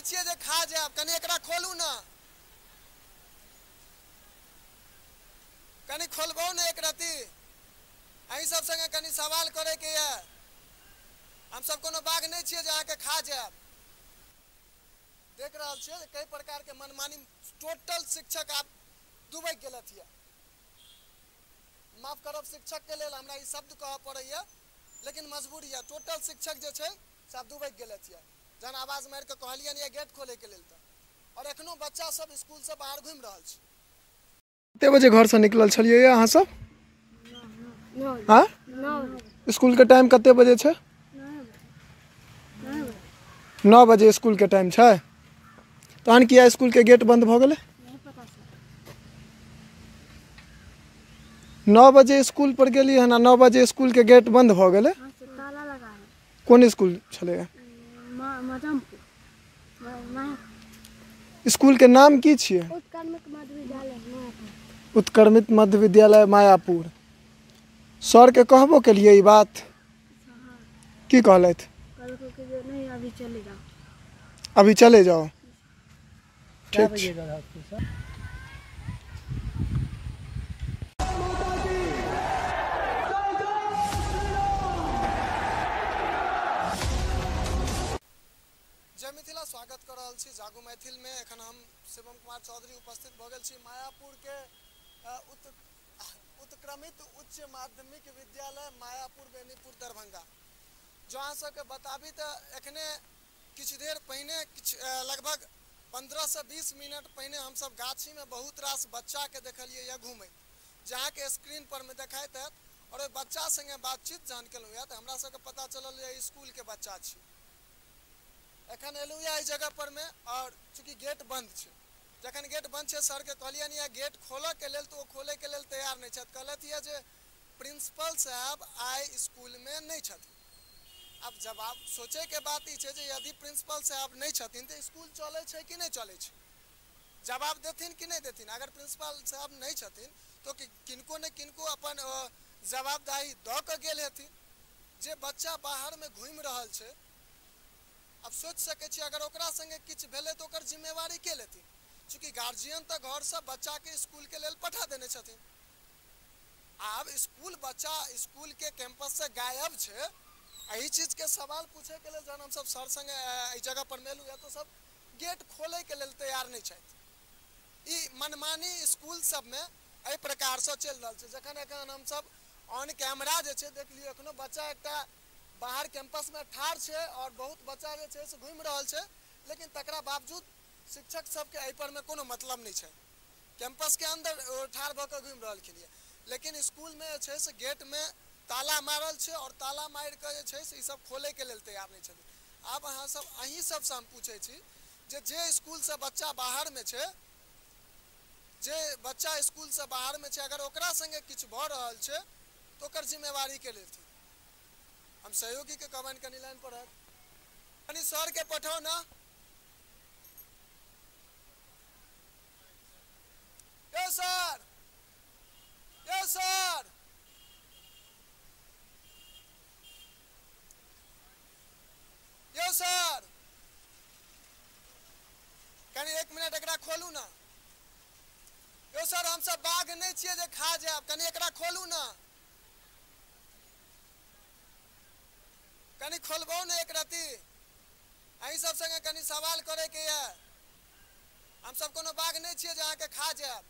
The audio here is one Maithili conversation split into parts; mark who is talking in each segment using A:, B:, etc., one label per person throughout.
A: छियै जे खा जायब, कनि एकरा खोलू ने, कनि खोलबौ ने एक रत्ती। अहीं सब संगे कनि सवाल करैके यऽ। हमसब कोनो बाघ नहि छियै जे अहाँके खा जायब। देख रहल छियै जे कई प्रकारके मनमानी, टोटल शिक्षक आब डूबि गेलथि यऽ। माफ करब शिक्षकके लेल, हमरा ई शब्द कहऽ पड़ैए, लेकिन मजबूरी यऽ। टोटल शिक्षक जे छै से आब डूबि गेलथि यऽ। जहन आवाज मारिकऽ कहलियनि यऽ गेट खोलैके लेल तऽ, आओर एखनो बच्चा सब स्कूलसँ बाहर घुमि रहल छै। कते बजे घरसँ निकलल छलियै यऽ अहाँ सब? हाँ, स्कूलके टाइम कते बजे छै? 9 बजे स्कूलके टाइम छै। तहन किया स्कूलके गेट बंद भऽ गेलै? 9 बजे स्कूल पर गेलियै हन आ 9 बजे स्कूलके गेट बंद भऽ गेलै। कोन स्कूल छलैए? स्कूलके नाम की छियै? उत्क्रमित मध्य विद्यालय मायापुर। सरके कहबो केलियै ई बात? की कहलथि? अभी चले जाओ। ठीक। जय मिथिला, स्वागत कर रहल छी जागू मैथिल में। एखन हम शिवम कुमार चौधरी उपस्थित भऽ गेल छी मायापुर के उत्क्रमित उच्च माध्यमिक विद्यालय मायापुर बेनीपुर दरभंगा। जो अहाँ सबके बताबी तऽ एखने किछु देर पहिने, किछु लगभग 15 से 20 मिनट पहिने हमसब गाछीमे बहुत रास बच्चाके देखलियै यऽ घूमैत, जहाँके स्क्रीन पर में देखाइत हैत। और ओहि बच्चा संगे बातचीत जहन केलहुँ यऽ तऽ हमरा सबके पता चलल यऽ स्कूलके बच्चा छी। एखन एलहुँ यऽ एहि जगह पर में, और चूँकि गेट बंद छै, जखन गेट बंद छै सरके कहलियनि यऽ गेट खोलऽके लेल, तऽ ओ खोलैके लेल तैयार नहि छथि। कहलथि यऽ जे प्रिंसिपल साहब आइ स्कूलमे नहि छथिन। आब जवाब सोचैके बात ई छै जे यदि प्रिंसिपल साहब नहि छथिन तऽ स्कूल चलै छै कि नहि चलै छै? जवाब देथिन कि नहि देथिन? अगर प्रिंसिपल साहब नहि छथिन तऽ किनको ने किनको अपन जवाबदाही दऽ कऽ गेल हेथिन। जे बच्चा बाहरमे घुमि रहल छै, आब सोचि सकै छी अगर ओकरा संगे किछु भेलै तऽ ओकर जिम्मेवारी के लेथिन? चूँकि गार्जियन तऽ घरसँ बच्चाके स्कूलके लेल पठा देने छथिन। आब स्कूल बच्चा स्कूलके कैंपससँ गायब छै। एहि चीजके सवाल पूछैके लेल जहन हमसब सर संगे एहि जगह पर मेलहुँ यऽ तऽ सब गेट खोलैके लेल तैयार नहि छथि। ई मनमानी स्कूल सबमे एहि प्रकारसँ चलि रहल छै। जखन एखन हमसब ऑन कैमरा जे छै देख लियौ, एखनो बच्चा एकटा बाहर कैंपसमे ठाढ़ छै और बहुत बच्चा जे छै से घुमि रहल छै, लेकिन तकरा बावजूद शिक्षक सबके एहि पर मे कोनो मतलब नहि छै। कैंपसके अंदर ठाढ़ भऽ कऽ घुमि रहलखिन यऽ, लेकिन स्कूलमे जे छै से गेटमे ताला मारल छै और ताला मारि कऽ जे छै से ई सब खोलैके लेल तैयार नहि छथिन। आब अहाँ सब, अहीं सबसँ हम पूछै छी जे जे स्कूलसँ बच्चा बाहरमे छै, जे बच्चा स्कूलसँ बाहरमे छै, अगर ओकरा संगे किछु भऽ रहल छै तऽ ओकर जिम्मेवारी के लेथिन? हम सहयोगीके कहबनि कनि लाइन पर रहत, कनि सरके पठाउ ने। यौ सर, यौ सर, यौ सर, कनि एक मिनट एकरा खोलू ने। यौ सर, हमसब बाघ नहि छियै जे खा जायब, कनि एकरा खोलू ने, कनि खोलबौ ने एक रत्ती। अहीं सब संगे कनि सवाल करैके यऽ। हमसब कोनो बाघ नहि छियै जे अहाँके खा जायब।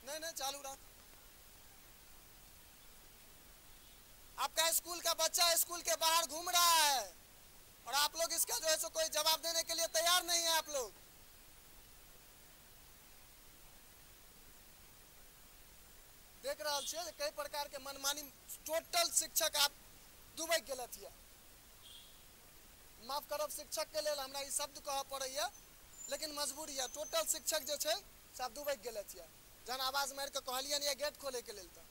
A: नहीं नहीं, चालू रह। आपका स्कूल का बच्चा स्कूल के बाहर घूम रहा है और आप लोग इसका जो है सो कोई जवाब देने के लिए तैयार नहीं है आप लोग। देख रहल छियै जे कई प्रकार के मनमानी, टोटल शिक्षक आब डूबि गेलथि यऽ। माफ करब शिक्षकके लेल, हमरा ई शब्द कहऽ पड़ैए, लेकिन मजबूरी यऽ। टोटल शिक्षक जे छै से आब डूबि गेलथि यऽ। जहन आवाज मारि कऽ कहलियनि यऽ गेट खोलैके लेल तऽ,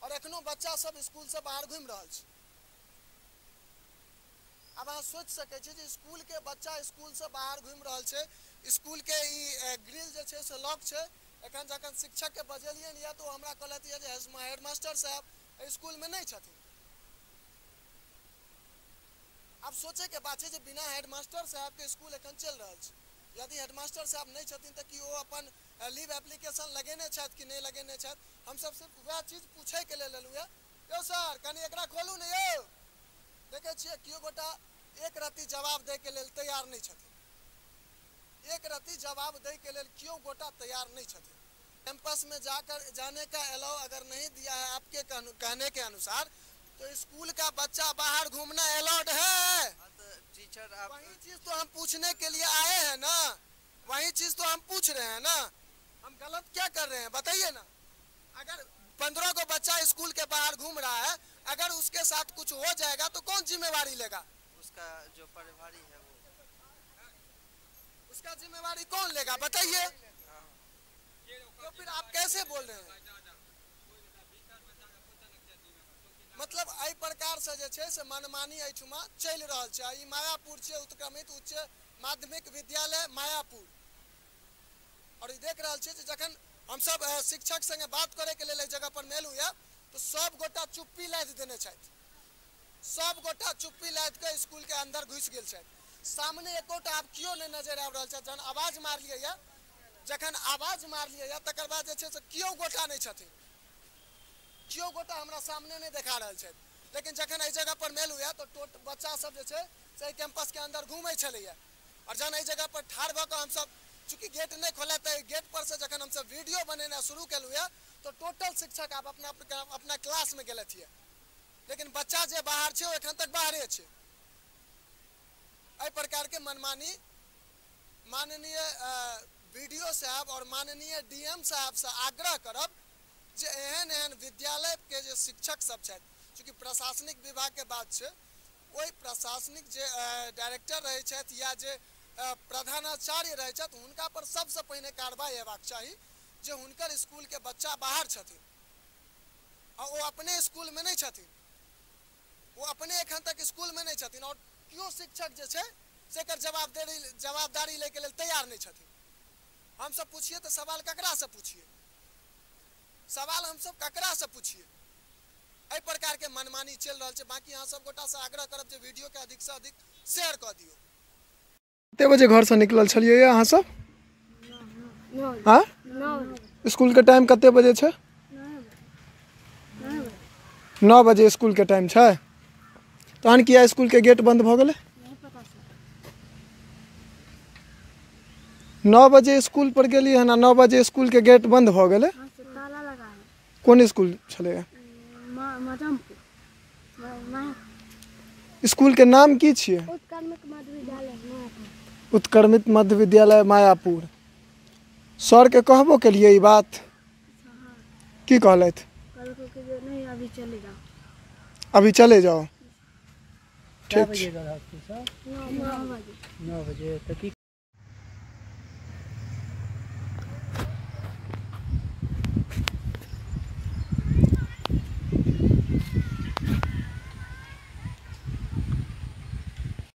A: और एखनो बच्चा सब स्कूलसँ बाहर घुमि रहल छै। आब अहाँ सोचि सकै छी जे स्कूलके बच्चा स्कूलसँ बाहर घुमि रहल छै, स्कूलके ई ग्रिल जे छै से लॉक छै। एखन जखन शिक्षकके बजेलियनि यऽ तऽ ओ हमरा कहलथि यऽ जे हेडमास्टर साहब एहि स्कूलमे नहि छथिन। आब सोचैके बात छै जे बिना हेडमास्टर साहबके स्कूल एखन चलि रहल छै। यदि हेडमास्टर साहब नहि छथिन तऽ की ओ अपन लीव एप्लीकेशन लगेने छथि कि नहि लगेने छथि? हमसब सिर्फ वएह चीज पूछैके लेल एलहुँ हँ। यौ सर, कनि एकरा खोलू ने यौ। देखै छियै केओ गोटा एक रत्ती जवाब दैके लेल तैयार नहि छथिन। एक रत्ती जवाब दैके लेल केओ गोटा तैयार नहि छथिन। कैंपस में जाकर जाने का अलाउ अगर नहीं दिया है आपके कहने के अनुसार, तो स्कूल का बच्चा बाहर घूमना अलाउड है?
B: तो टीचर आप
A: वही चीज तो हम पूछने के लिए आए हैं ना, वही चीज तो हम पूछ रहे हैं ना। हम गलत क्या कर रहे हैं बताइए ना। अगर 15 को बच्चा स्कूल के बाहर घूम रहा है, अगर उसके साथ कुछ हो जाएगा तो कौन जिम्मेवारी लेगा?
B: उसका जो प्रभारी है वो,
A: उसका जिम्मेवारी कौन लेगा बताइए? तो फिर आप कैसे बोल रहे हैं? मतलब एहि प्रकार से जे छै से मनमानी एहिठुमा चलि रहल छै। ई मायापुर छै, उत्क्रमित उच्च माध्यमिक विद्यालय मायापुर। और ई देख रहल छियै जे जखन हमसब शिक्षक संगे बात करैके लेल एहि जगह पर मेलहुँ यऽ तऽ सब गोटा चुप्पी लादि देने छथि। सब गोटा चुप्पी लादि कऽ स्कूल के अंदर घुसि गेल छथि। सामने एकोटा आब केओ नहि नजर आबि रहल छथि। जहन आवाज मारलियै यऽ, जखन आवाज मारलियै यऽ तकर बाद जे छै से केओ गोटा नहि छथिन, केओ गोटा हमरा सामने नहि देखा रहल छथि। लेकिन जखन एहि जगह पर मेलहुँ यऽ तऽ टोट बच्चा सब जे छै से एहि कैंपस के अंदर घूमै छलैया। और जहन एहि जगह पर ठाढ़ भऽ कऽ हमसब, चूँकि गेट नहि खोलत तऽ गेट पर से जखन हमसब वीडियो बनेनाइ शुरू केलहुँ यऽ तऽ टोटल शिक्षक आब अपना अपना क्लास में गेलथि यऽ। लेकिन बच्चा जे बाहर छै ओ एखन तक बाहरे छै। एहि प्रकार के मनमानी माननीय वीडियो साहब और माननीय डीएम साहब से आग्रह करब जे एहन एहन विद्यालय के जे शिक्षक सब छथि, चूँकि प्रशासनिक विभाग के बात छै, ओहि प्रशासनिक जे डायरेक्टर रहै छथि या जे प्रधानाचार्य रहै छथि, हुनका पर सबसँ पहिने कार्रवाई हेबाक चाही जे हुनकर स्कूल के बच्चा बाहर छथिन आ ओ अपने स्कूल में नहि छथिन, ओ अपने एखन तक स्कूल में नहि छथिन और केओ शिक्षक जे छै से एकर जवाबदारी लैके लेल तैयार नहि छथिन। हमसब पूछिए तऽ सवाल ककरासँ पूछिए? सवाल हमसब ककरासँ पूछिए? एहि प्रकार के मनमानी चलि रहल छै। बाकी अहाँ सब गोटासँ आग्रह करब जे वीडियो के अधिक से अधिक शेयर कऽ दियौ। कते बजे घरसँ निकलल छलियै अहाँ सब? हाँ, स्कूल के टाइम कते बजे छै? 9 बजे स्कूल के टाइम छै। तहन किया स्कूल के गेट बंद भऽ गेलै? 9 बजे स्कूल पर गेलियै हन आ 9 बजे स्कूल के गेट बंद भऽ गेलै। कोन स्कूल छलैया? स्कूल के नाम की छियै? उत्क्रमित मध्य विद्यालय मायापुर। सर के कहबो केलियै ई बात? की कहलथि?
C: अभी चले जाओ।
A: अभी चले जाओ। ठीक।
D: 9 बजे। 9 बजे।